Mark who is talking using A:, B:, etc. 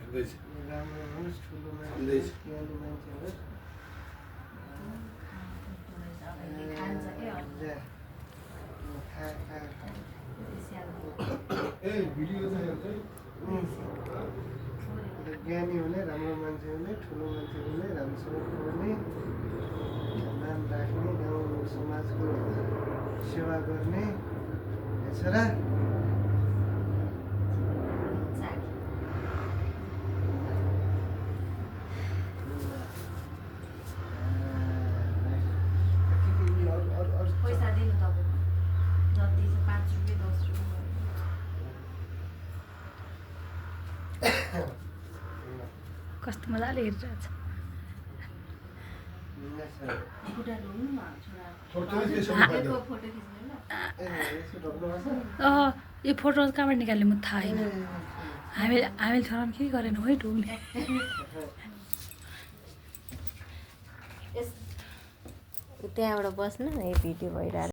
A: राम्रो होस्, ठुलो मान्छे होस्, ज्ञानी मान्छे होस्। ज्ञानी हुने, राम्रो मान्छे हुने, ठुलो मान्छे हुने, राम्रोसँग पढ्ने, नाम राख्ने, गाउँ समाजको सेवा गर्ने छोरा।
B: पैसा दिनु तपाईँको जति छ 5 रुपियाँ 10 रुपियाँ
C: कस्तो मजाले हेरिरहेछ
B: खुट्टा धुनु न छोरा
A: फोटो
B: फोटो खिच्नु ल
C: यो फोटो कहाँबाट निकाल्ने म थाहा छैन हामीले छोरामा के गरेन है ढुङ्ने
B: त्यहाँबाट बस्नु न यो भिडियो भइरहेको